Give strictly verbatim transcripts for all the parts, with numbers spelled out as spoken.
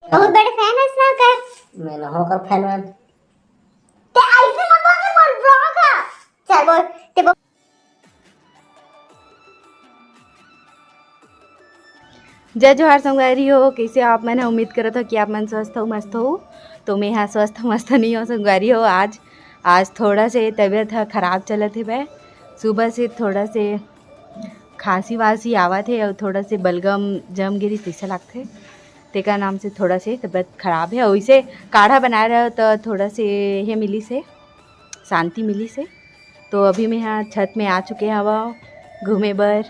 बहुत बड़े फैन है इसना कर। मैं ना होकर फैन वैन। ते ऐसे मत बोल, बोल ब्लॉग का। चल बोल, ते बोल। जय जोहार संगवारी हो, कैसे हो आप मन? उम्मीद करत हो कि आप मन स्वस्थ हो, मस्त हो। तो मैं हा स्वस्थ मस्त नहीं हो संगवारी हो। आज, आज थोड़ा से तबीयत ह खराब चलत हे बे। सुबह से थोड़ा से खांसी वासी आवत हे और थोड़ा से बलगम जम गिरी तैसा लागथे, तेकर नाम से थोड़ा से तबीयत खराब है। और इसे काढ़ा बनाए रहे तो थोड़ा से ये मिली से शांति मिली से। तो अभी मैं यहाँ छत में आ चुके हवा घूमे बर।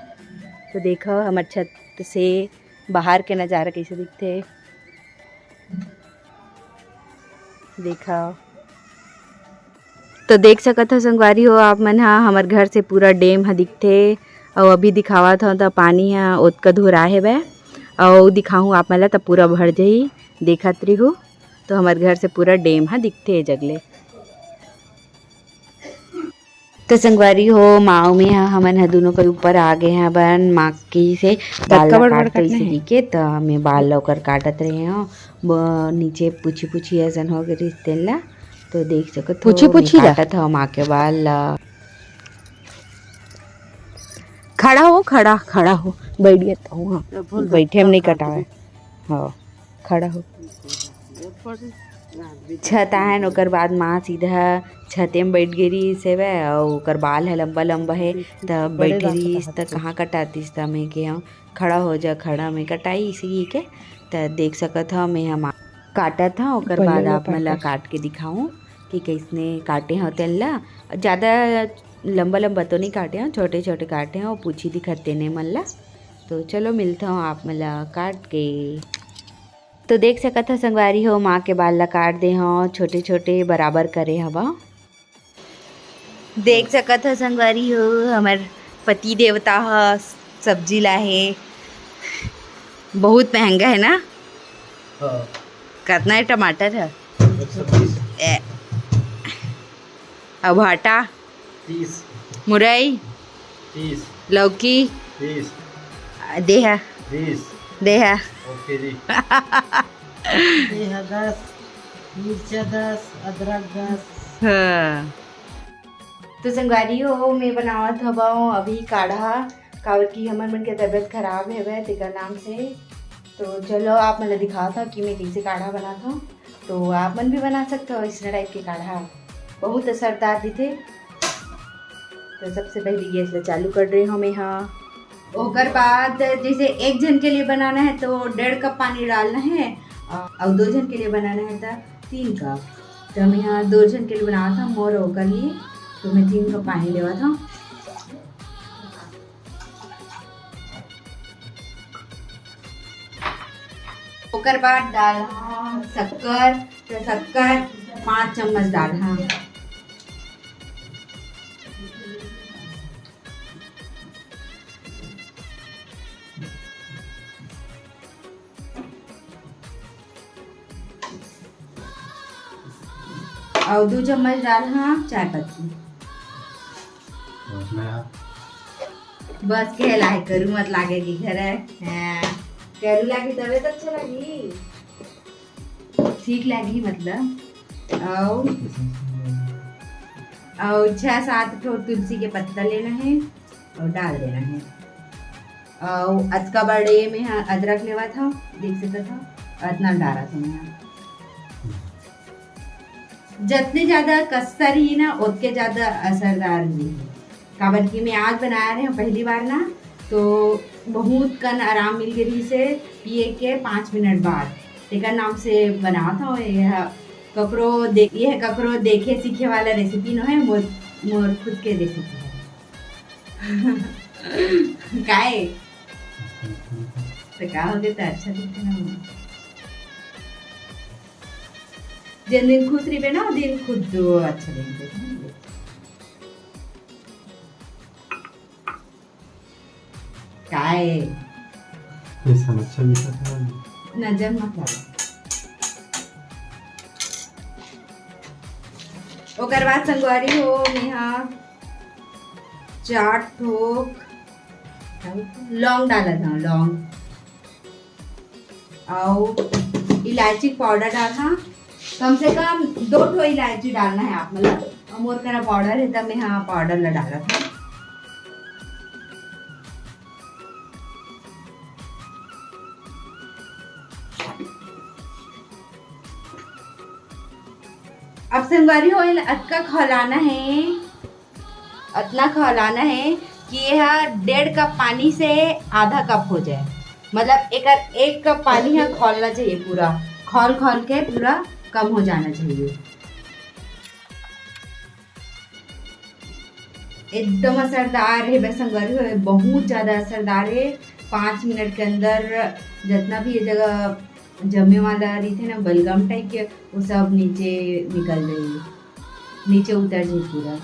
तो देखो हमर छत से बाहर के नज़ारा कैसे दिखथे, देखो। तो देख सकत हो संगवारी हो आप मन हा, हमर घर से पूरा डैम ह दिखथे। अउ अभी दिखावत हो त पानी ह ओतका धुरा हेवय। अउ दिखाहूँ आप मन ला त पूरा भर जही, देखत रिहू। तो हमर घर से पूरा डैम ह दिखथे ए जगले। तो संगवारी हो, माँ अउ मैं ह, हमन ह दोनों के ऊपर आ गए हैं अपन माँ की से बाल ला काट तो इसे कही के, तो मैं बाल ला ओकर काटत रहे हूँ। नीचे पूछी पूछी असन हो गए रिहिस तेन ला। तो देख सकत हो, पूछी पूछी मैं ला काटत हव माँ के बाल ला। खड़ा हो, खड़ा, खड़ा हो, बैठ गया तो, हाँ, बैठे हम नहीं कटावे। हाँ, खड़ा हो। छत आहन, ओकर बाद माँ सीधा छते में बैठ गे रिहिस हेवय, अउ ओकर बाल ह लंबा लंबा हे, त बैठ गे रिहिस, त कहाँ कटातिस, त मैं के हव, खड़ा हो जा, खड़ा में कटाई इसी के। त देख सकत हव, मैं ह माँ काटत हव, ओकर बाद आप मन ला काट के दिखाऊं कि कइसने काटे हव तेन ला। ज्यादा लंबा लंबा तो नहीं काटे हव, छोटे छोटे काटे हव, पूछी दिखत तेने मन ला। तो चलो मिलत हव आप मन ला काट के। तो देख सकत हव संगवारी हो, माँ के बाल ला काट दे हव, छोटे छोटे बराबर करे हव। देख सकत हव संगवारी हो, हमर पति देवता ह सब्जी ला हे, बहुत महंगा है ना? हाँ। कितना है टमाटर है? एक सौ बीस। ए, अब भाटा? तीस। मुरई? तीस। लौकी? तीस। देहा? बीस। देहा? ओके जी। देहा दस, मिर्चा दस, अदरक दस। हाँ। तो संगवारी हो, मैं बनावत हवं अभी काढ़ा, काबर कि हमर मन के तबीयत खराब हेवय, तेकर नाम से। तो चलो, आप मन ला दिखावत हव कि मैं कइसे काढ़ा बनात हव। तो आप मन भी बना सकत हव इसने टाइप के काढ़ा, बहुत असरदार दिथे। तो सबसे पहले गैस ला चालू कर रहे हव मैं हा। ओकर बाद जैसे एक झन के लिए बनाना है तो डेढ़ कप पानी डालना है, अउ दो झन के लिए बनाना है तो तीन कप। तो मैं हा दो झन के लिए बनावत हव, मोर ओकर लिए, तो मैं तीन कप पानी लेवत हव। ओकर बाद डालहूँ शक्कर, तो शक्कर पाँच चम्मच डालहूँ। अउ दू चम्मच डालहूँ चाय पत्ती। बस के लाए करू मत लागे कि घर है। हाँ। करू लागे तबे तो अच्छा लगी। ठीक लगी मतलब। अउ, अउ छह सात ठो तुलसी के पत्ता लेना है अउ डाल देना है। अउ अतका बड़े में हा अदरक लेवत हव, देख सकत हव, अतना डारत हव मैं हा। जतने ज्यादा कस्सा रही ना, ओतके ज्यादा असरदार रही। काबर कि मैं आज बनाए रहे हव पहली बार ना, तो बहुत कन आराम मिल गे रहिसे पिए के पाँच मिनट बाद। तेकर नाम से बनावत हव। ये ह ककरो दे-, ये ह ककरो देखे सीखे वाला रेसिपी नो है, मोर, मोर खुद के रेसिपी है। काय? तो का हो गया, तो अच्छा दिखता ना। जिन दिन खुश रहिबे ना, ओ दिन खुद अच्छा दिन। काय? ये समस्या भी था। नजर मत लगा। ओकर बाद संगवारी हो, मेहा चार ठोक लौंग डालत हव, लौंग। अउ इलायची पाउडर डालना, कम से कम दो ठो इलायची डालना है आप मन ला। अउ मोर करा पाउडर है, त मैं हाँ पाउडर ला डालत हूँ। अब संगवारी हो, एला अतका खौलाना है, अतना खौलाना है कि ये ह डेढ़ कप पानी से आधा कप हो जाए। मतलब एकर एक कप पानी ह खौलना चाहिए, पूरा खौल खौल के पूरा कम हो जाना चाहिए। एकदम असरदार है बे संगवारी हो, बहुत ज्यादा असरदार है। पाँच मिनट के अंदर जितना भी ये जगह जमे वाला रहिथे ना, बलगम टाइप के, वो सब नीचे निकल जाही, नीचे उतर जाही पूरा।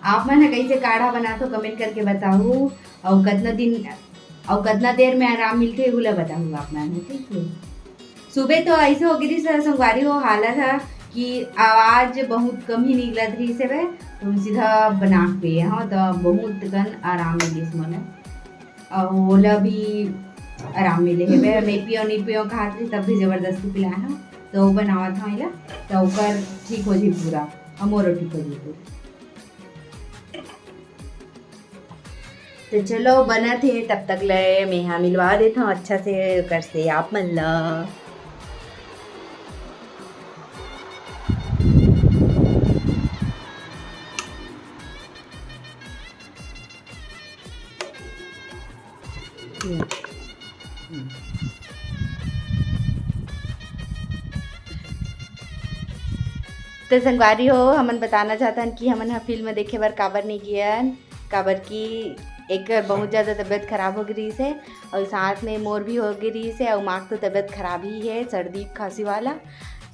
आप मन ह कइसे काढ़ा बनाथो, कमेंट करके बताहू। अउ कतना दिन, अउ कतना देर में आराम मिलथे, एहू ला बताहू आप मन ह, ठीक है। सुबह तो ऐसे हो गिरी सर संगवारी हो हालत है कि आवाज बहुत कम ही निकलत रही से, तो सीधा बना के पिए हव, तो बहुत कन आराम मिलिस मोला। अउ ओला भी आराम मिले हेबे। नहीं पियो, नहीं पियो कहत रही, तब भी जबरदस्ती पिलाए हव, तो बनावत हव एला, तो ओकर ठीक हो जी पूरा, अउ मोरो ठीक हो जी पूरा। तो चलो बनत हे, तब तक ले मेहा मिलवा देत हव अच्छा से ओकर से आप मन ला। तो संगवारी हो, हमन बताना चाहतन कि हमन ह फिल्म देखे बर काबर नहीं गियन, काबर कि एक बहुत ज़्यादा तबीयत खराब हो गई रहिस हे, और साथ में मोर भी हो गई रहिस हे, और माँ के तो तबीयत खराब ही है, सर्दी खांसी वाला,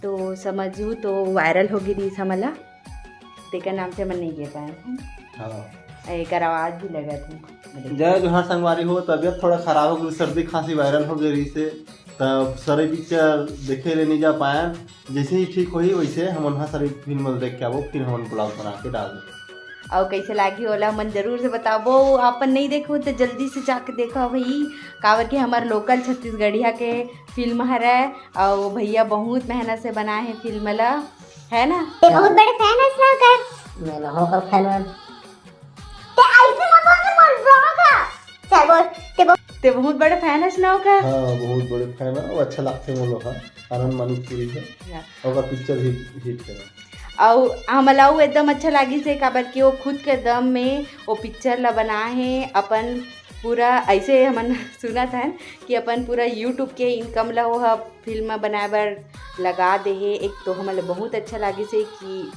तो समझू तो वायरल हो गई रहिस हमन ला, तेकर नाम से हमन नहीं गे पाए। हाँ। एकर आवाज भी लगत है। जय जोहार संगवारी हो, तबीयत थोड़ा खराब हो गई, सर्दी खांसी वायरल हो गई रहिस हे, तब सरई पिक्चर देखे ले नहीं जा पायन। जैसे ही ठीक होही, वैसे हमन ह सरई फिल्म देख के आबो, फिर हमन ब्लॉग बना के डाल देबो। अउ कैसे लागी ओला मन जरूर से बताबो। अपन नहीं देखो तो जल्दी से जाके देखो भाई, काबर के हमर लोकल छत्तीसगढ़िया के फिल्म हरय, अउ भैया बहुत मेहनत से बनाए हैं फिल्म ला, है ना? ते बहुत बड़े फैन हस ना ओकर। मैं ना ओकर फैन हूँ। ते ऐसे मत बोल, ते मोर ब्लॉग है। चल बोल, ते बोल। ते बहुत बड़े फैन हस ना ओकर। हाँ, बहुत बड़े फैन है, वो अच्छा लगते मोला, हाँ। आनंद मानिकपुरी है। या। ओकर पिक्चर हिट, हिट है। अउ हमला अउ एकदम अच्छा लागिस हे, काबर कि वो खुद के दम में वो पिक्चर ला बनाए हे, अपन पूरा ऐसे हमन सुनत हन कि अपन पूरा YouTube के इनकम ला वो ह फिल्म बनाए बर लगा दे हे। एक तो हमला बहुत अच्छा लागिस हे कि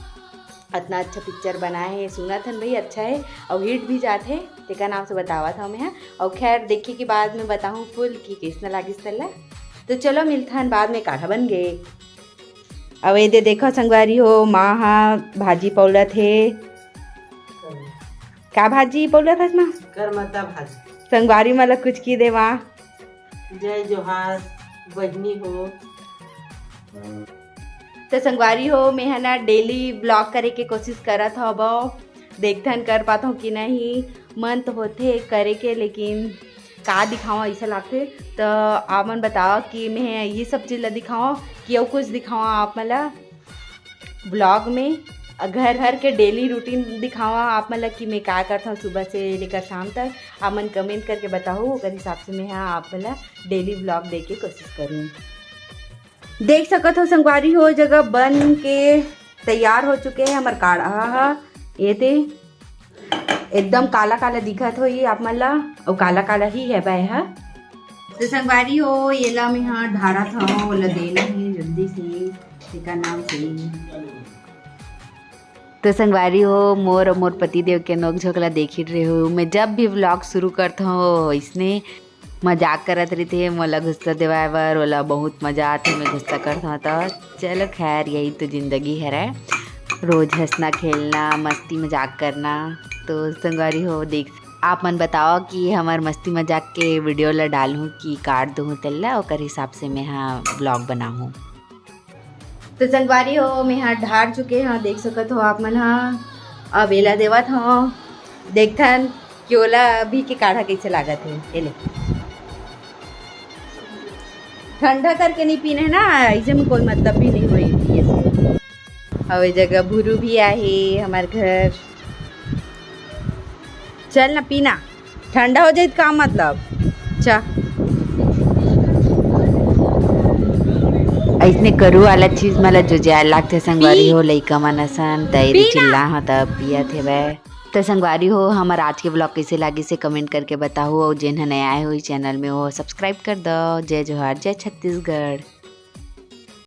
अतना अच्छा पिक्चर बनाए हे, सुनत हन भाई अच्छा हे अउ हिट भी जात हे, तेकर नाम से बतावत हव मैं ह। अउ खैर देखे के बाद में बताहूँ फुल कि कइसना लागिस तेला। तो चलो मिलथन बाद में, काढ़ा बन गे। अब ये दे देखो संगवारी हो, माँ हा भाजी पौलत हे। का भाजी पौलत हस माँ? करमत्ता भाजी। संगवारी मन ला कुछ की दे माँ। जय जोहार बहिनी हो। तो संगवारी हो, मैं ह ना डेली ब्लॉग करे के कोशिश करत हव, देखथन कर पाथव कि नहीं। मन तो होथे करे के, लेकिन का दिखावा ऐसा लागथे। तो आप मन बताओ कि मैं ये सब चीज ला दिखावा कि अउ कुछ दिखावा आप मन ला ब्लॉग में। घर घर के डेली रूटीन दिखावा आप मन ला कि मैं का करथव सुबह से लेकर शाम तक। आप मन कमेंट करके बताओ, ओकर हिसाब से मैं हा आप मन ला डेली ब्लॉग दे के कोशिश करूँ। देख सकत हो संगवारी हो, जगह बन के तैयार हो चुके हे हमर काढ़ा ह। ये दे एकदम काला काला दिखत होही आप मन ला, अउ काला काला ही हे बे ह। तो संगवारी हो, येला मैं हा ढारत हव, ओला देना हे जल्दी से, तेकर नाम से। तो संगवारी हो, मोर अउ मोर पति देव के नोकझोंक ला देखित रहे हो। मैं जब भी व्लॉग शुरू करत हव, इसने मजाक करत रहिथे, मोला गुस्सा देवाय बर, ओला बहुत मजा आथे, मैं गुस्सा करत हव त। चलो खैर, यही तो जिंदगी हरय, रोज हंसना, खेलना, मस्ती, मजाक करना। तो संगवारी हो, देख, आप मन बताओ कि हमर मस्ती मजाक के वीडियो ला डालहूँ कि काट दूँ तेला, ओकर हिसाब से मैं हा व्लॉग बनाहूँ। तो संगवारी हो, मैं हा ढार चुके हव, देख सकत हो आप मन हा। अब एला देवत हव, देखथन कि ओला अभी के काढ़ा कइसे लागत हे। एले। ठंडा करके नहीं पीने ना, ऐसे में कोई मतलब भी नहीं होई पिए से। अउ ए जगह भुरू भी आहे हमर घर। चल ना पीना, ठंडा हो जाई त का मतलब। चा। ऐसने करू वाला चीज मला जो जाय लागथे संगवारी हो, लइका मन असन, त एदे पीना। चिल्ला ह त पियत हेवय। त संगवारी हो, हमर आज के vlog कइसे लागिस हे comment करके बताहू, अउ जेन ह नया आए हो इस channel में, वो subscribe कर दो। जय जोहार, जय छत्तीसगढ़।